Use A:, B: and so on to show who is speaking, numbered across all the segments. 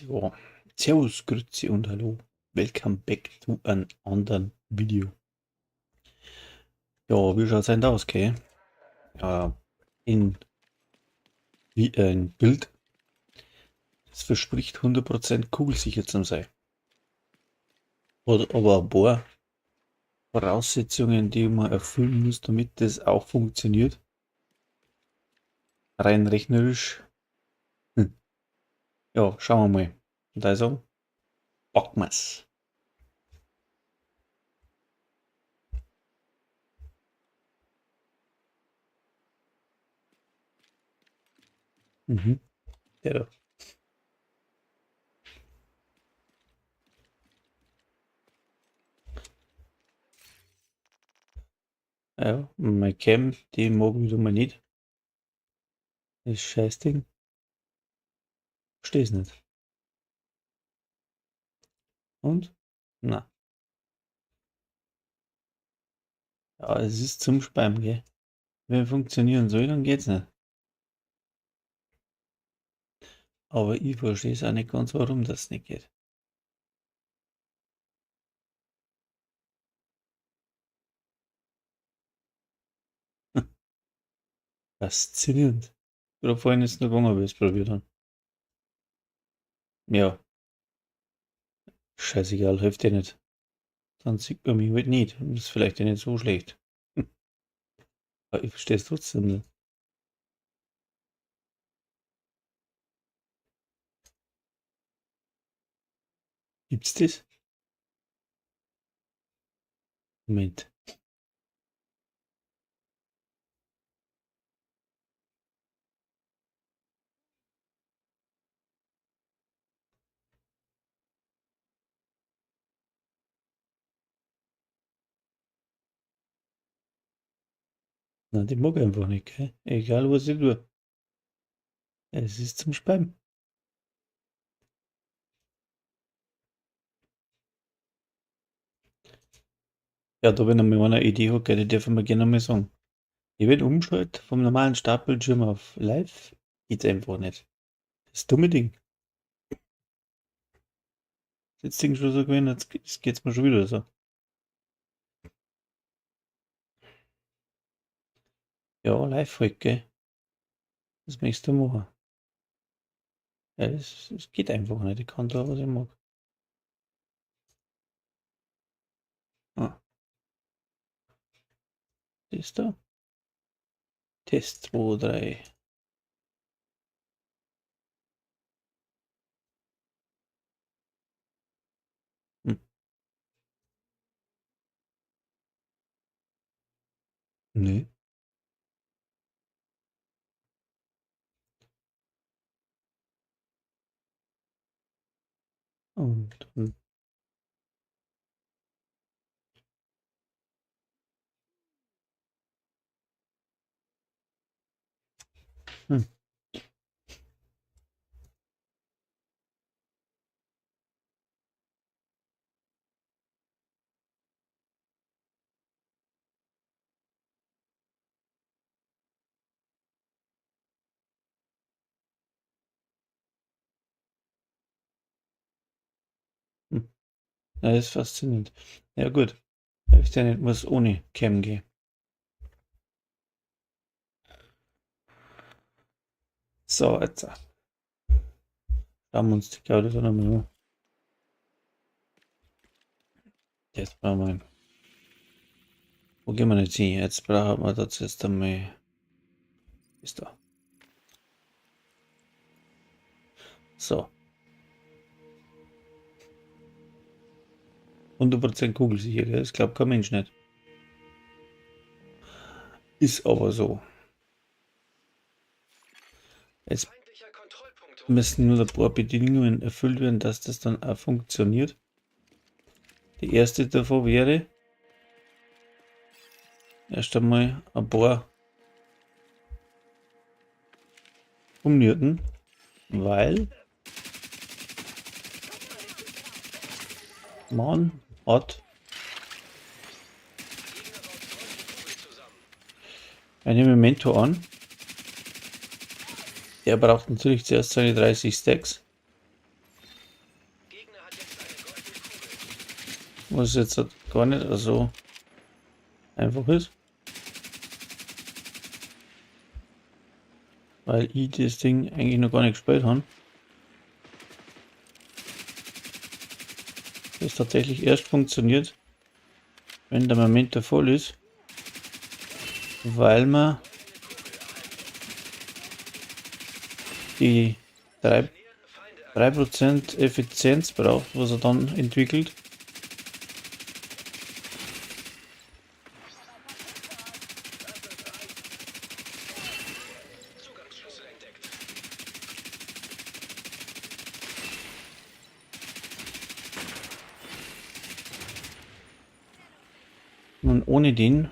A: Ja, servus, grüezi und hallo. Welcome back to an anderen Video. Ja, wie schaut's denn da aus, gell? Ja, in wie ein Bild. Das verspricht 100% kugelsicher zu sein. Hat aber ein paar Voraussetzungen, die man erfüllen muss, damit das auch funktioniert. Rein rechnerisch. Ja, schauen wir mal. Und also, packen wir's. Der da. Ja, meine Cam, die mag ich wieder mal nicht. Das Scheißding. Versteh's nicht. Und? Na. Ja, es ist zum Spam, gell? Wenn funktionieren soll, dann geht's nicht. Aber ich verstehe es auch nicht ganz, warum das nicht geht. Faszinierend. Oder vorhin ist es nur gegangen, wie ich es probiert habe. Ja. Scheißegal, hilft dir nicht. Dann sieht man mich halt nicht. Das ist vielleicht ja nicht so schlecht. Aber ich verstehe es trotzdem nicht. Gibt's das? Moment. Nein, die mag ich einfach nicht, gell? Egal was ich tue. Es ist zum Spam. Ja, da wenn ich mal eine Idee habe, gell, die dürfen wir gerne mal sagen. Ich bin umgeschaltet vom normalen Startbildschirm auf Live, geht's einfach nicht. Das dumme Ding. Das Ding schon so gewesen, jetzt geht's mir schon wieder so. Ja, live halt, gell? Was möchtest du machen? Ja, es geht einfach nicht. Ich kann da, was ich mag. Ah. Das da. Test 2, 3. Nee. Und dann Ja, das ist faszinierend. Ja gut, hilft ja nicht, muss ohne Cam gehen. So, jetzt. Schauen wir uns die Karte dann nochmal an. Jetzt brauchen wir. Wo gehen wir jetzt hin? Jetzt brauchen wir das jetzt einmal. Ist da. So. 100% kugelsicher, gell? Das glaubt kein Mensch nicht. Ist aber so. Jetzt müssen nur ein paar Bedingungen erfüllt werden, dass das dann auch funktioniert. Die erste davon wäre, erst einmal ein paar umnöten, weil man hat eine Memento an. Der braucht natürlich zuerst seine 30 Stacks. Was jetzt gar nicht so einfach ist. Weil ich das Ding eigentlich noch gar nicht gespielt habe. Das tatsächlich erst funktioniert, wenn der Memento voll ist, weil man die 3% Effizienz braucht, was er dann entwickelt. Und ohne den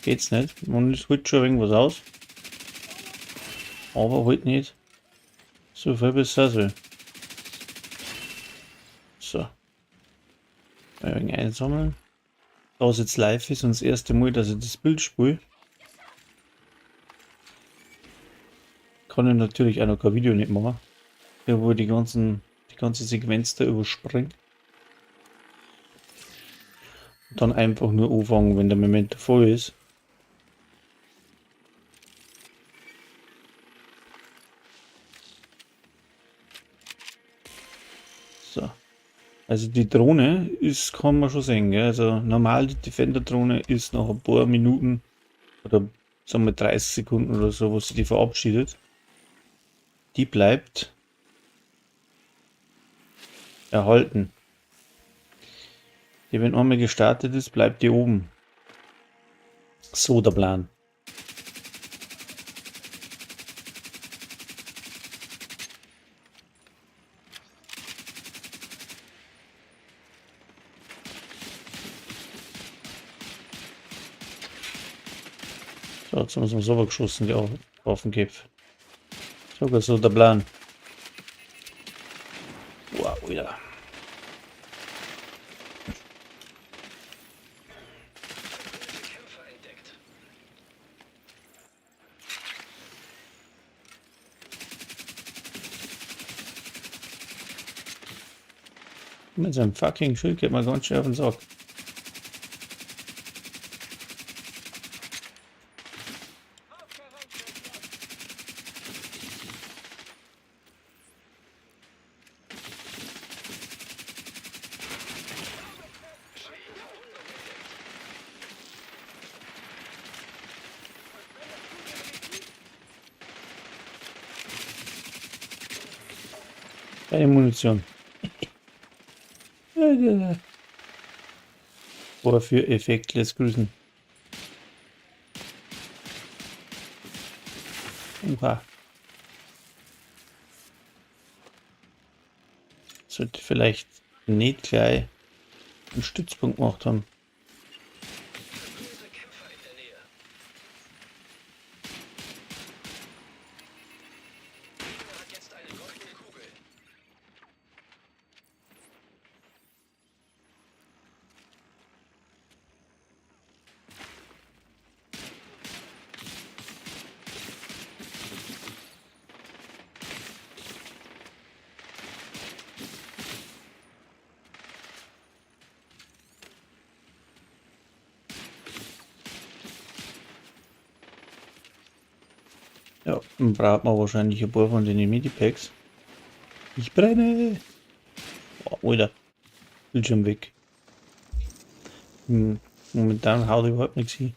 A: geht's nicht. Man holt schon irgendwas aus. Aber halt nicht so viel bis es soll. So. Mal ein wenig einsammeln. Da es jetzt live ist und das erste Mal, dass ich das Bild spiele, kann ich natürlich auch noch kein Video nicht machen. Ja, wo ich die ganze Sequenz da überspringe. Und dann einfach nur anfangen, wenn der Moment voll ist. So. Also die Drohne ist, kann man schon sehen, gell? Also normal die Defender-Drohne ist nach ein paar Minuten oder sagen wir 30 Sekunden oder so, wo sie die verabschiedet. Die bleibt erhalten. Die, wenn einmal gestartet ist, bleibt die oben. So der Plan. So, jetzt haben wir so geschossen, die Waffenkämpfe. Sogar so der Plan. Wow, wieder. Mit seinem fucking Schild geht man ganz schön auf den Sack. Keine Munition. Vorführeffekt lässt grüßen. Oha. Sollte vielleicht nicht gleich einen Stützpunkt gemacht haben. Ja, dann braucht man wahrscheinlich ein paar von den Medipacks. Ich brenne! Oh, Alter. Bildschirm weg. Momentan haut überhaupt nichts hin.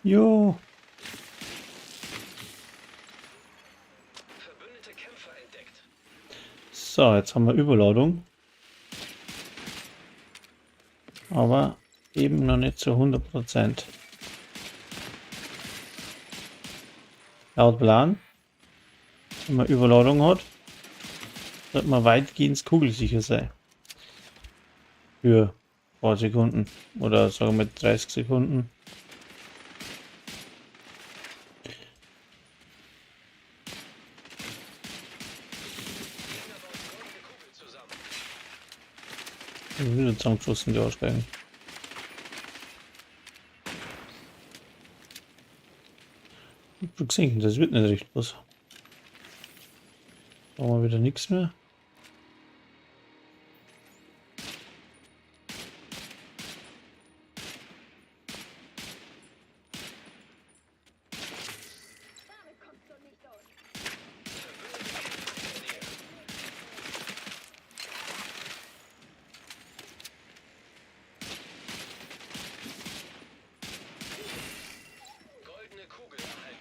A: Jo.
B: Verbündete Kämpfer entdeckt.
A: So, jetzt haben wir Überladung. Aber eben noch nicht zu 100%. Laut Plan, wenn man Überladung hat, sollte man weitgehend kugelsicher sein. Für ein paar Sekunden oder sagen wir 30 Sekunden. Wieder zusammengeschossen, die Arschgeigen. Schon gesehen, das wird nicht recht was. Brauchen wir wieder nichts mehr.
B: Goldene Kugel erhalten.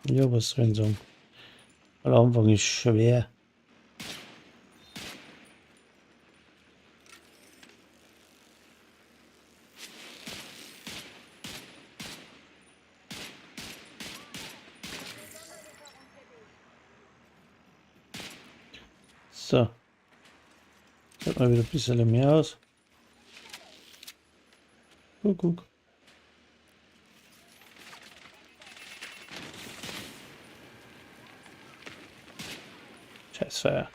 A: Ja, was soll ich sagen? Am Anfang ist schwer. So. Sieht mal wieder ein bisschen mehr aus. Guck, guck. Scheiß Feuer.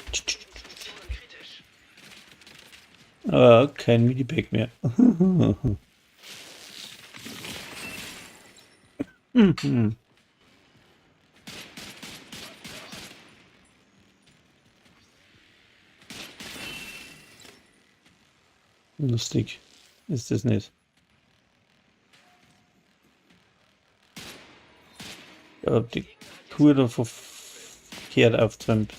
B: Positionen kritisch.
A: Ah, kein Medipack mehr. Mhm. Lustig ist das nicht. Ich hab die Tour da verkehrt aufgetrennt.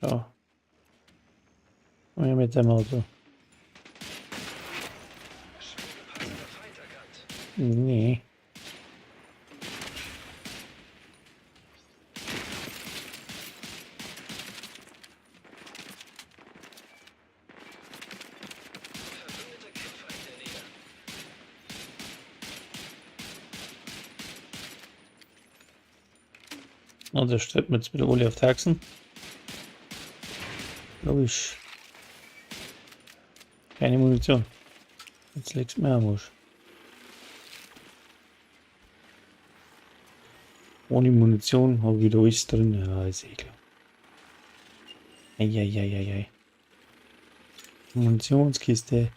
A: Ja. Ja, mit dem Auto.
B: Schwer gepanzerter Feind erkannt.
A: Nee.
B: Verbündete Kämpfer in der Nähe.
A: Und da streiten wir jetzt wieder alle auf Taxen. Logisch. Keine Munition. Jetzt legst du mir am Arsch. Ohne Munition habe ich wieder alles drin. Ja, ist eh klar. Eieieiei. Munitionskiste.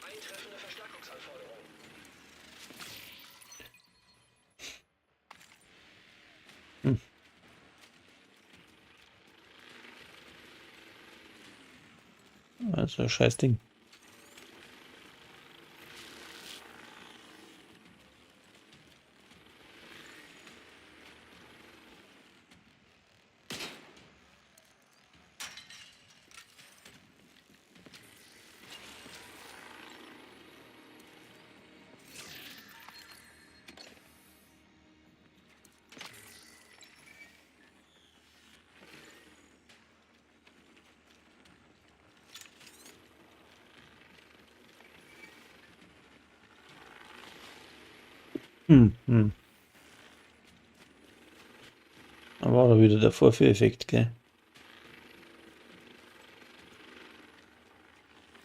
B: Eintreffende Verstärkungsanforderung.
A: Also scheiß Ding. Hm, hm. Da war da wieder der Vorführeffekt, gell?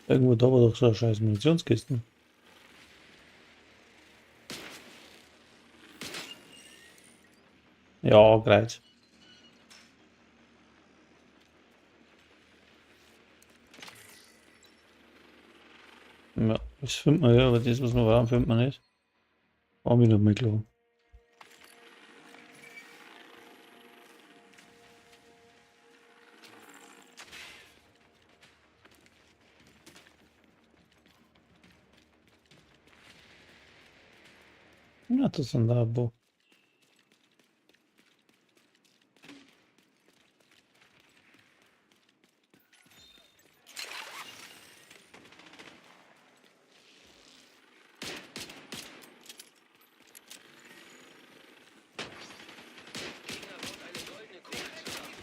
A: Irgendwo da war doch so eine scheiß Munitionskisten. Ja, Kreuz. Ja, das findet man ja, aber das, was wir brauchen, findet man nicht. War mir noch mal klar. Ja, das sind da, wo.
B: Gegner baut eine goldene Kugel zusammen.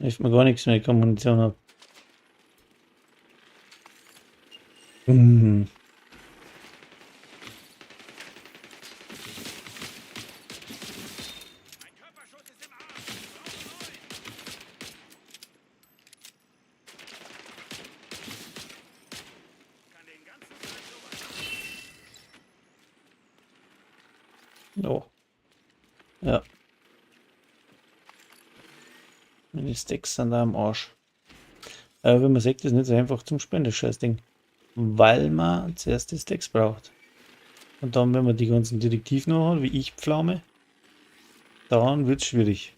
A: Hilft mir gar nichts mehr, ich keine Munition habe. Mhm. Oh. Ja. Meine Stacks sind da am Arsch. Aber wenn man sieht, das ist nicht so einfach zum Spielen, das Scheißding. Weil man zuerst die Stacks braucht. Und dann, wenn man die ganzen Detektiven noch hat, wie ich Pflaume, dann wird's schwierig.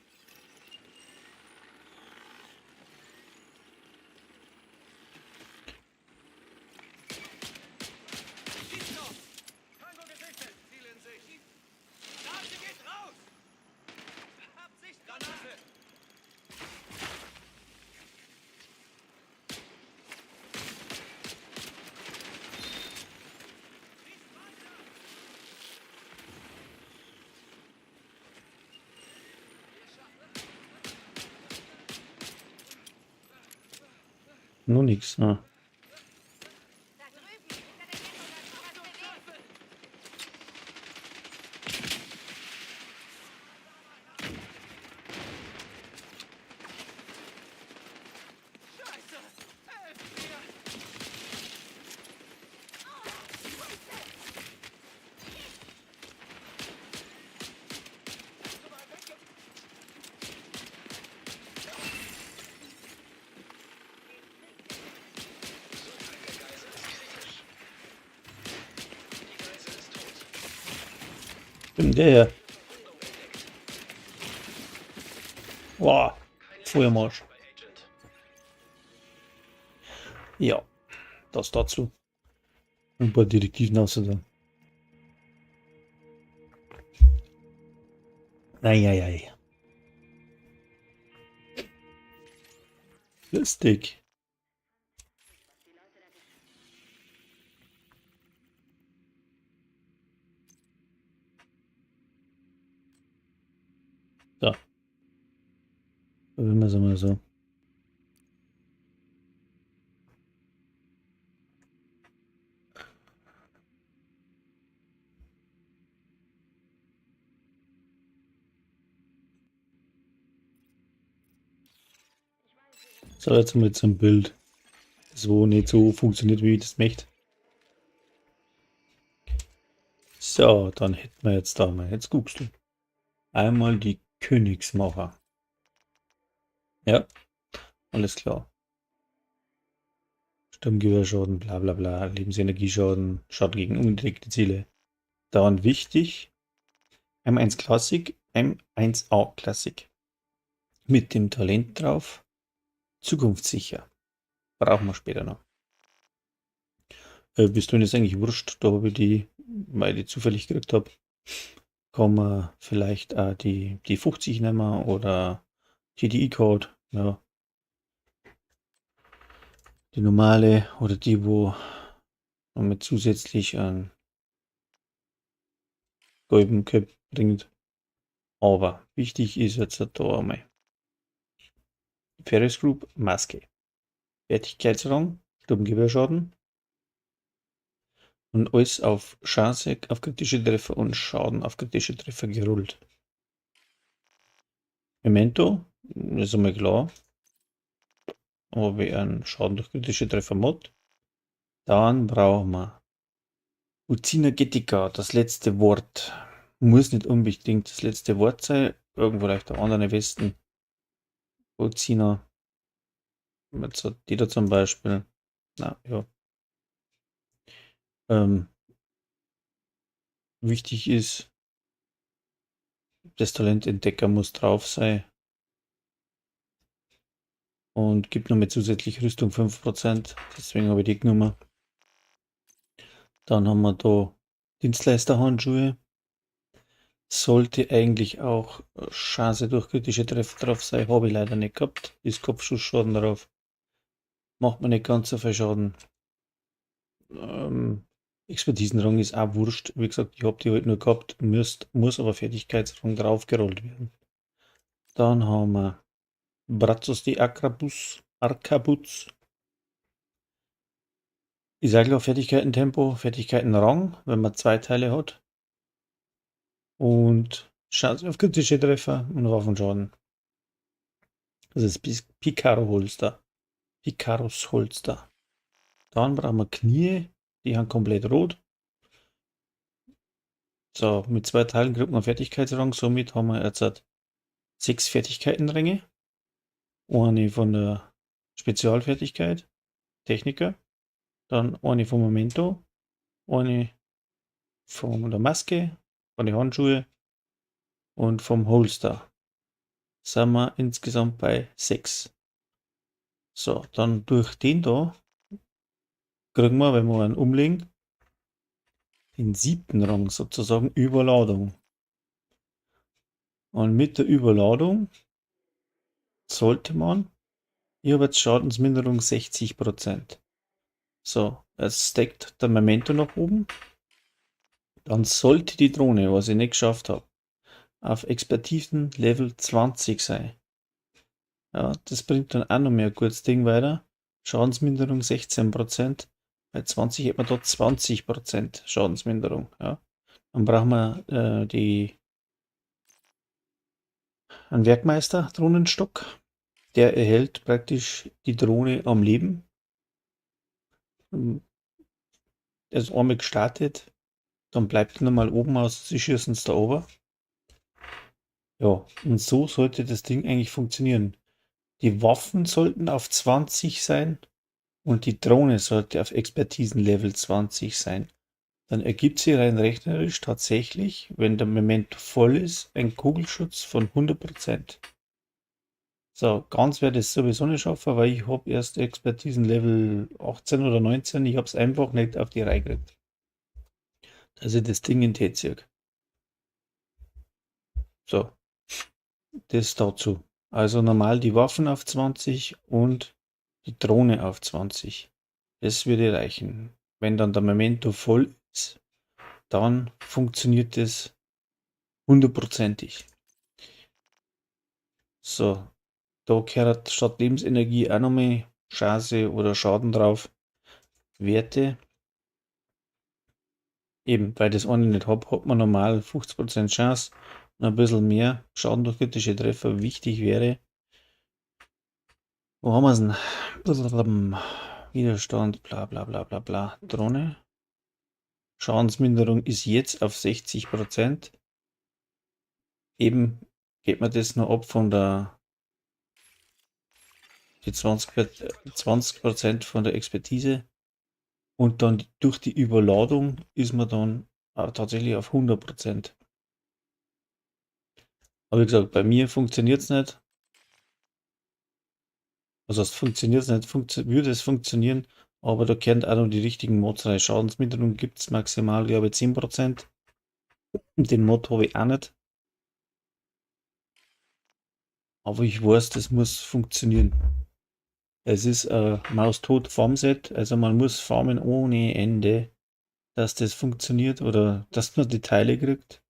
A: Nur nix, ne?
C: Da drüben, hinter der Deckung hat sich was bewegt.
B: Gesundheit der Geisel ist kritisch. Die Geisel ist tot.
A: Stimmt, der hier.
B: Verwundung entdeckt.
A: Boah,
B: Keine
A: voll am Arsch.
B: bei Agent.
A: Ja, das dazu. Ein paar Direktiven außerdem. Eieiei. Lustig. So. Probieren wir es mal so. So, jetzt mal zum Bild. Das wo nicht so funktioniert, wie ich das möchte. So, dann hätten wir jetzt da mal. Jetzt guckst du. Einmal die Königsmacher. Ja, alles klar. Sturmgewehrschaden, bla bla bla, Lebensenergieschaden, Schaden gegen unentdeckte Ziele. Dann wichtig, M1 Classic, M1A Classic. Mit dem Talent drauf. Zukunftssicher. Brauchen wir später noch. Bis dahin ist eigentlich wurscht, da habe ich die, weil ich die zufällig gekriegt habe, kann man vielleicht auch die 50 nehmen oder TDI-Code, ja. Die normale oder die, wo man mit zusätzlich einen gelben Cap bringt. Aber wichtig ist jetzt da einmal Ferris Group Maske. Fertigkeitsrang, Sturmgewehrschaden und alles auf Chance auf kritische Treffer und Schaden auf kritische Treffer gerollt. Memento, ist einmal klar. Ob ich einen Schaden durch kritische Treffer mod. Dann brauchen wir Uzinergetica, das letzte Wort. Muss nicht unbedingt das letzte Wort sein. Irgendwo vielleicht auch andere Westen. Uzina. Jetzt hat die da zum Beispiel. Na, ja. Wichtig ist, das Talententdecker muss drauf sein. Und gibt noch mit zusätzlich Rüstung 5%. Deswegen habe ich die genommen. Dann haben wir da Dienstleisterhandschuhe. Sollte eigentlich auch Chance durch kritische Treffer drauf sein. Habe ich leider nicht gehabt. Ist Kopfschussschaden drauf. Macht mir nicht ganz so viel Schaden. Expertisenrang ist auch wurscht. Wie gesagt, ich hab die halt nur gehabt. Muss aber Fertigkeitsrang draufgerollt werden. Dann haben wir Brazos de Arcabuz, Arcabuz. Ich sage auch Fertigkeiten Tempo, Fertigkeiten Rang, wenn man 2 Teile hat. Und Chance auf kritische Treffer und Waffenschaden. Das ist Picaro Holster. Picaros Holster. Dann brauchen wir Knie, die haben komplett rot. So, mit 2 Teilen kriegt man Fertigkeitsrang, somit haben wir jetzt 6 Fertigkeitenränge. Eine von der Spezialfertigkeit, Techniker, dann eine vom Memento, eine von der Maske, von den Handschuhen und vom Holster. Sind wir insgesamt bei 6. So, dann durch den da kriegen wir, wenn wir einen umlegen, den 7. Rang sozusagen Überladung. Und mit der Überladung sollte man, ich habe jetzt Schadensminderung 60%. So, jetzt stackt der Memento nach oben. Dann sollte die Drohne, was ich nicht geschafft habe, auf Expertisen Level 20 sein. Ja, das bringt dann auch noch mehr gutes Ding weiter. Schadensminderung 16%. Bei 20 hätte man dort 20% Schadensminderung. Ja. Dann brauchen wir einen Werkmeister, Drohnenstock. Der erhält praktisch die Drohne am Leben. Er ist einmal gestartet, dann bleibt er nochmal oben aus, sie schießen es da oben. Ja, und so sollte das Ding eigentlich funktionieren. Die Waffen sollten auf 20 sein und die Drohne sollte auf Expertisen-Level 20 sein. Dann ergibt sie rein rechnerisch tatsächlich, wenn der Memento voll ist, einen Kugelschutz von 100%. So, ganz werde ich es sowieso nicht schaffen, weil ich hab erst Expertisen-Level 18 oder 19, ich hab's einfach nicht auf die Reihe gekriegt, dass ich das Ding in den Tee ziehe. So, das dazu. Also normal die Waffen auf 20 und die Drohne auf 20. Das würde reichen. Wenn dann der Memento voll ist, dann funktioniert das hundertprozentig. So, da gehört statt Lebensenergie auch nochmal Chance oder Schaden drauf. Werte. Eben, weil das eine nicht hab, hat man normal 50% Chance und ein bisschen mehr Schaden durch kritische Treffer wichtig wäre. Wo haben wir's denn? Widerstand, bla bla bla bla bla. Drohne. Schadensminderung ist jetzt auf 60%. Eben geht man das noch ab von der die 20% von der Expertise und dann durch die Überladung ist man dann auch tatsächlich auf 100%. Aber wie gesagt, bei mir funktioniert's nicht. Also es funktioniert's nicht, würde es funktionieren, aber da kehren auch noch die richtigen Mods rein. Schadensminderung gibt's maximal, glaube ich, 10%. Den Mod habe ich auch nicht. Aber ich weiß, das muss funktionieren. Es ist ein Maustot Farmset, also man muss farmen ohne Ende, dass das funktioniert oder dass man die Teile kriegt.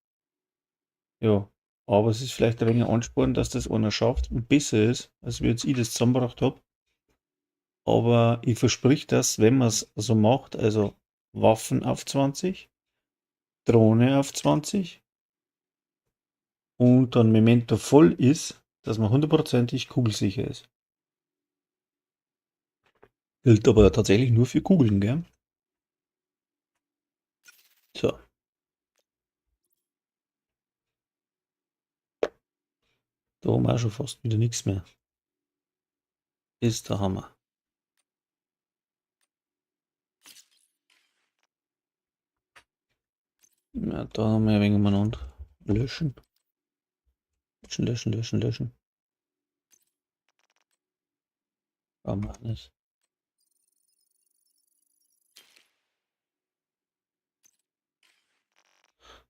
A: Ja, aber es ist vielleicht ein wenig Ansporn, dass das einer schafft und besser ist, als wie jetzt ich das zusammengebracht hab. Aber ich versprich das, wenn man's so macht, also Waffen auf 20, Drohne auf 20 und dann Memento voll ist, dass man hundertprozentig kugelsicher ist. Gilt aber tatsächlich nur für Kugeln, gell? So. Da haben wir auch schon fast wieder nichts mehr. Ist der Hammer. Ja, da haben wir ein wenig umeinander. Löschen. Löschen, löschen, löschen, löschen. Brauchen wir nicht.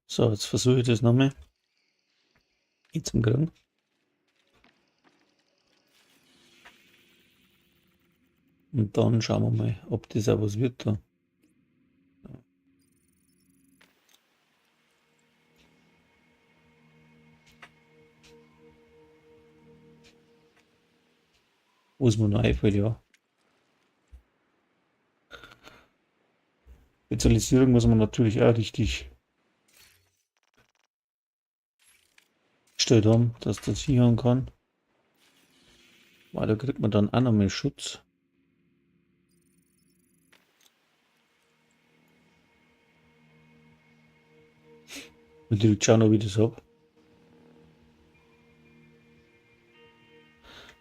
A: So, jetzt versuche ich das nochmal. Geht zum Kriegen. Und dann schauen wir mal, ob das auch was wird da. Was mir noch einfällt, ja. Spezialisierung muss man natürlich auch richtig gestellt haben, dass das hinhauen kann. Weil da kriegt man dann auch noch mehr Schutz. Natürlich schauen, ob ich das hab.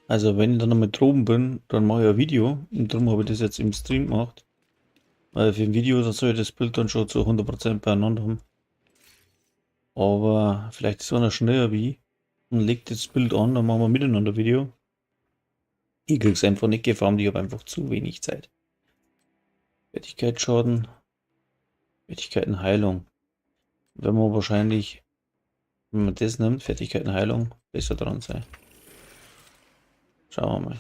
A: Also wenn ich dann nochmal droben bin, dann mache ich ein Video. Und darum habe ich das jetzt im Stream gemacht. Weil für ein Video, da soll ich das Bild dann schon zu 100% beieinander haben. Aber vielleicht ist einer schneller wie ich und legt das Bild an, dann machen wir miteinander Video. Ich krieg's einfach nicht gefarmt, ich hab einfach zu wenig Zeit. Fertigkeitsschaden, Fertigkeitenheilung. Wenn man wahrscheinlich, wenn man das nimmt, Fertigkeitenheilung, besser dran sein. Schauen wir mal.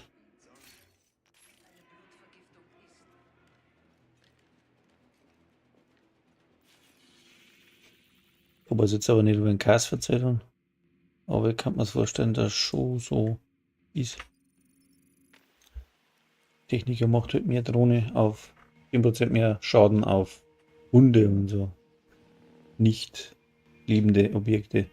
A: Wobei es jetzt aber nicht über den Cast verzeiht haben. Aber ich kann mir vorstellen, dass es schon so ist. Techniker macht halt mehr Drohne auf 10% mehr Schaden auf Hunde und so. Nicht lebende Objekte.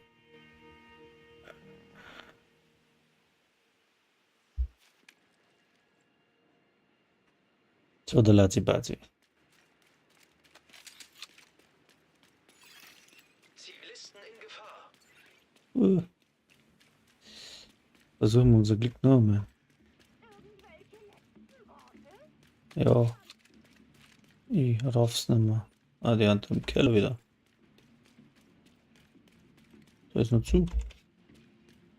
A: So, der Lazi-Bazi.
B: Zivilisten in Gefahr.
A: Versuchen wir unser Glück noch einmal. Ja. Ich raff's nicht mehr. Ah, die andere im Keller wieder. Da ist noch zu.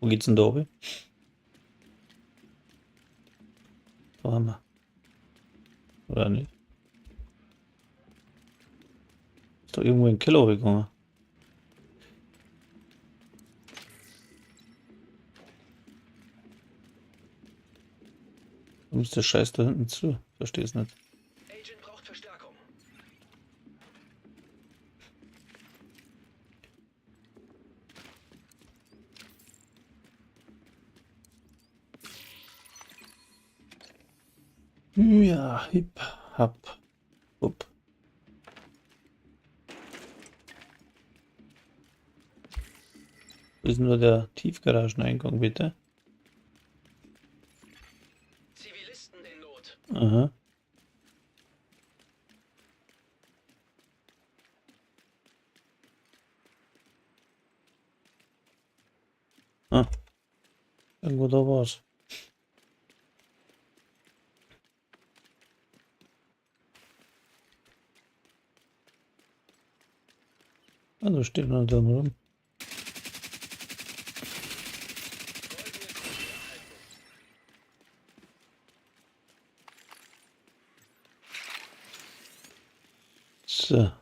A: Wo geht's denn da runter? Da haben wir. Oder nicht? Ist doch irgendwo in den Keller gegangen. Warum ist der Scheiß da hinten zu? Verstehe es nicht.
B: Agent braucht Verstärkung.
A: Ja, hip, hap, hup. Wo ist nur der Tiefgarageneingang, bitte?
B: Zivilisten in Not.
A: Aha. Ah. Irgendwo da war's. Ah, da steht noch da rum. So.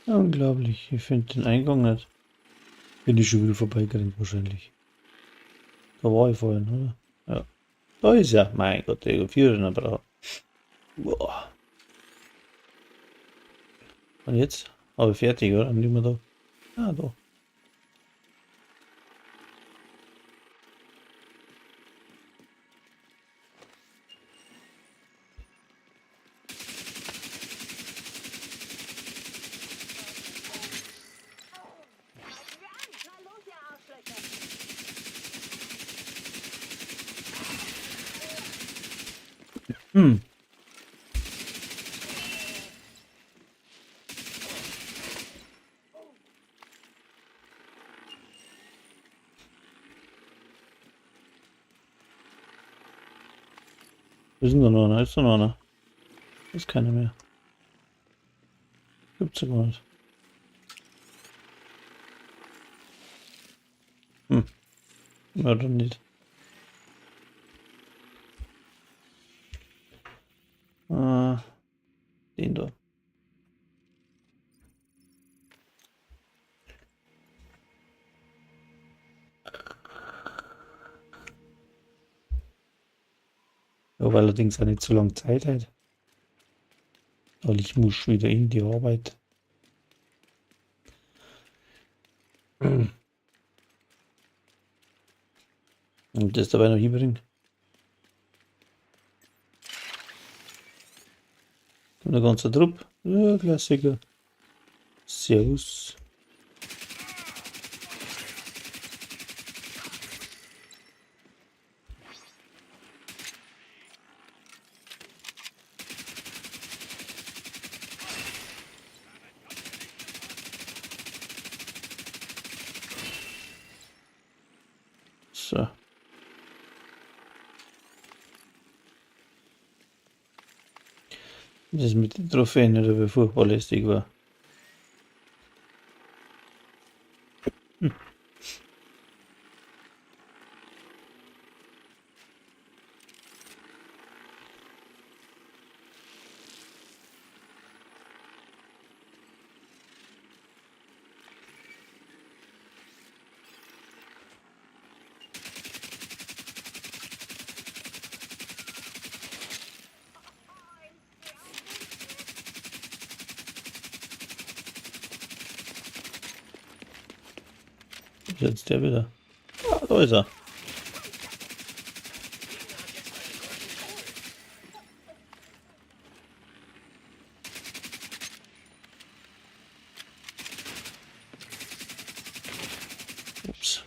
A: Unglaublich, ich finde den Eingang nicht. Bin ich schon wieder vorbeigerannt wahrscheinlich. Da war ich vorhin, oder? Ja. Da ist er. Mein Gott, der Vierer braucht. Boah. Und jetzt? Aber fertig, oder? Nicht mehr da. Ah, da. Wo ist denn da noch einer? Ist da noch einer? Ist keiner mehr. Gibt's ja gar nicht. Ja, dann nicht. Aber allerdings auch nicht so lange Zeit heute. Weil ich muss wieder in die Arbeit. Und das dabei noch hinbringen. Kommt der ganze Trupp. Ja, Klassiker. Servus. So. Das mit den Trophäen oder wie furchtbar lästig war. Ist jetzt der wieder? Ah, da ist er. Ups.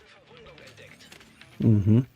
A: Mhm.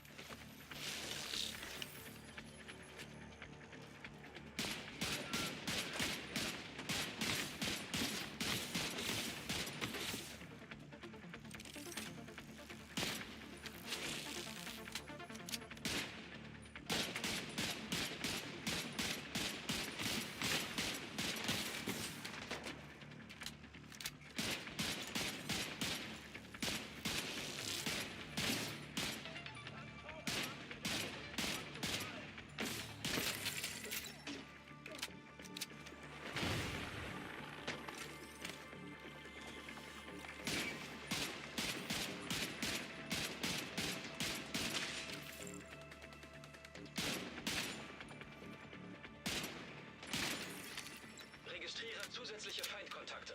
B: Registriere zusätzliche Feindkontakte.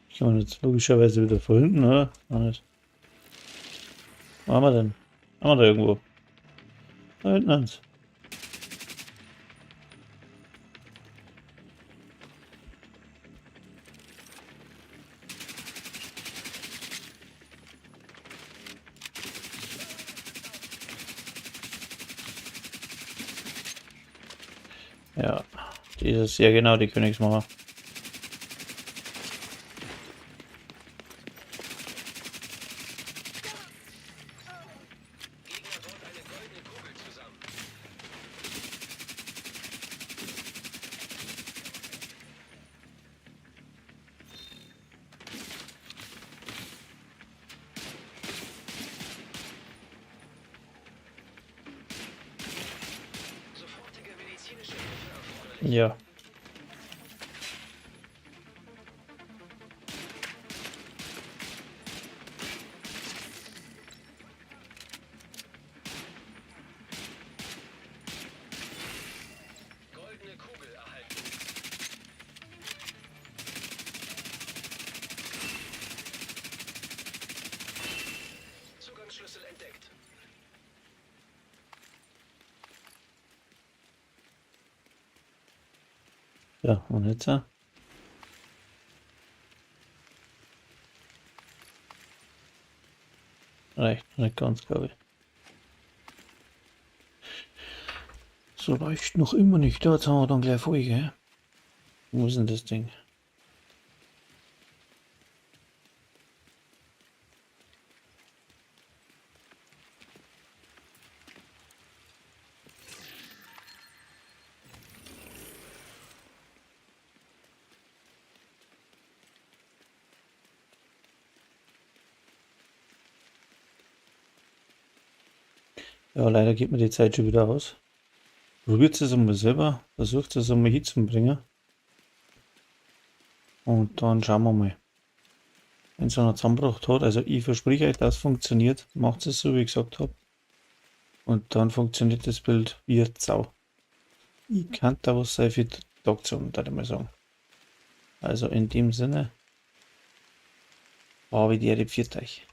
A: Ich komme jetzt logischerweise wieder vor hinten, oder? Noch nicht. Wo haben wir denn? Haben wir da irgendwo? Da hinten eins. Ja, dieses, ja genau, die Königsmauer.
B: Gegner baut eine goldene Kugel zusammen. Sofortige medizinische Hilfe erforderlich.
A: Ja.
B: Goldene Kugel erhalten. Zugangsschlüssel entdeckt.
A: Ja, und jetzt? Reicht noch nicht ganz, glaube ich. So reicht noch immer nicht. Da, jetzt haben wir dann gleich voll, gell? Wo ist denn das Ding? Ja, leider geht mir die Zeit schon wieder aus. Probiert es einmal selber, versucht es einmal hinzubringen. Und dann schauen wir mal. Wenn es einer zusammengebracht hat, also ich verspreche euch, das funktioniert, macht es so, wie ich gesagt habe. Und dann funktioniert das Bild wie a Sau. Ich kann da was sein für die Aktion, da ich mal sagen. Also in dem Sinne, habe ich die Ehre, pfiat euch.